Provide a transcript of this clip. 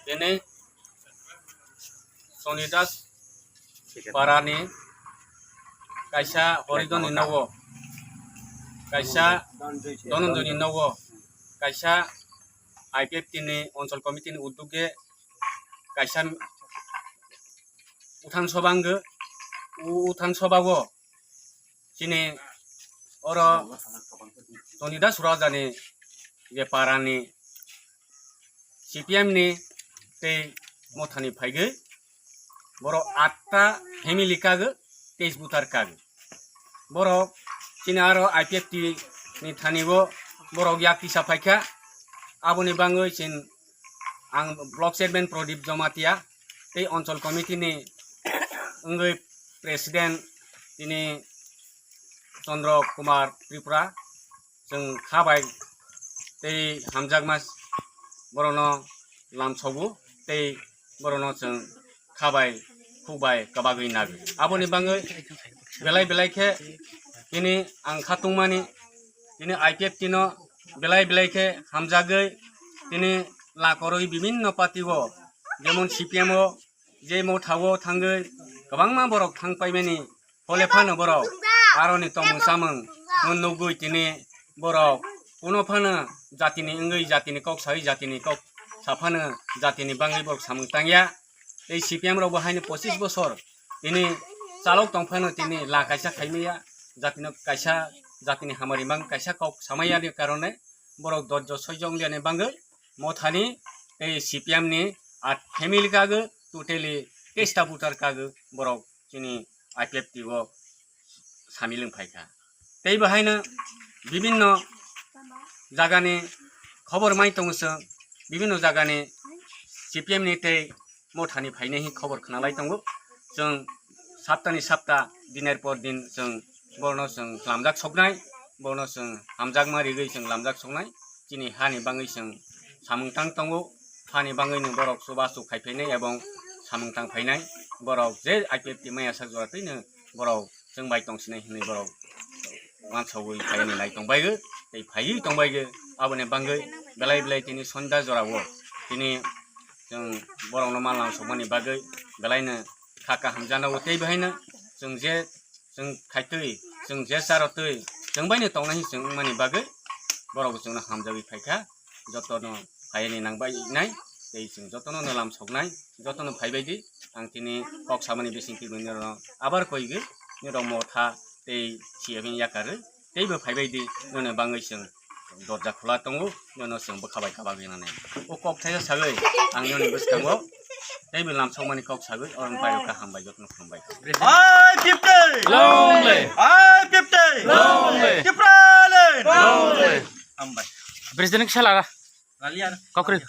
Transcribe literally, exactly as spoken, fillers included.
Tini Soni Das parani kaisa Horidon ni nogo, kaisa Dhananjoy ni nogo, kaisa I P F T ni Onchol Committee ni uddog e kaisa Uthan Sobha wngwi, u-, Uthan Sobha o chini oro Soni Das Raja ni je parani C P M ni tei Mothani phaigwi borok atta family kagwi, teis butar kagwi. Borok chini aro I P F T ni thani o borok yak tisa phaikha. Aboni bangwi chini ang block chairman Pradip Jamatia tei Onchol Committee ni wngwi president tini Chandra Kumar Tripura. Chwng kha bai tei hamjakma borokno lamsogo tei borokno chwng kha bai khuk bai kwbagwi nago. Aboni bangwi belai belai khe tini ang kha tongmani tini I P F T no belai belai khe hamjagwi tini lakorwi bibinno party o jemon C P M o je Motha o thangwi kwbangma borok thang paimani. Hole phano borok aroni tongmung chamung no nugwi tini borok kuno phano jatini wngwi jatini kok sawi jatini kok saphano jatini bangwi borok samung tangya. Tei C P M rok bo haino pochis bosor tini chalok tong phano tini la kaisa khaimaya, jatino kaisa jatini hamari mang kaisa kok samaya ni karone borok dojjo soijo wngya ni bangwi Mothani tei C P M ni at family kagwi totally testa butar kagwi borok chini I P F T o samil wng phaikha. Tei bo haino bibinno jagani khobor mai tongo chwng, bibinno jagani C P M ni tei Mothani phainai hin khobor khwnalai tongo. Chwng saptani sapta, diner por din chwng borokno chwng lamjak soknai, borokno chwng hamjakma rigwi chwng lamjak soknai. Chini hani bangwi chwng samung tang tongo, hani bangwi no borok chubachu khai phainai ebong samung tang phainai. Borok je I P F T maya sak jora twi no borok chwng bai tong sinai hinwi borok wansogwi phaini nai tong bai tei phaiwi tong bai. Aboni bangwi belai belai tini sonda jora o tini chwng borokno manlang sokmani bagwi belaino kha kaham jana o tei bahaino chwng je chwng khaitwi chwng je charotwi chwng baino tongnai chwng wngmani bagwi borok chwngno hamjagwi phaikha. Jotono phaini nang bai nai tei chwng jotono no lam soknai, jotono phai bai di. Ang tini kok samani bising twi buino abar koigwi nirok Motha tei C F ni yakarwi teibo phai bai di. Nono bangwi chwng dorja khula tongo, nono chwng bwkha bai kabagwi nani. O kok thaisa sagwi ang nini bwskango teibo lam sokmani kok sagwi oroni bai kaham bai jotono khulum bai. I P F T! Long live! I P F T! Long live! Tipraland! Long live! Hambai. President kisa lara. Kokri.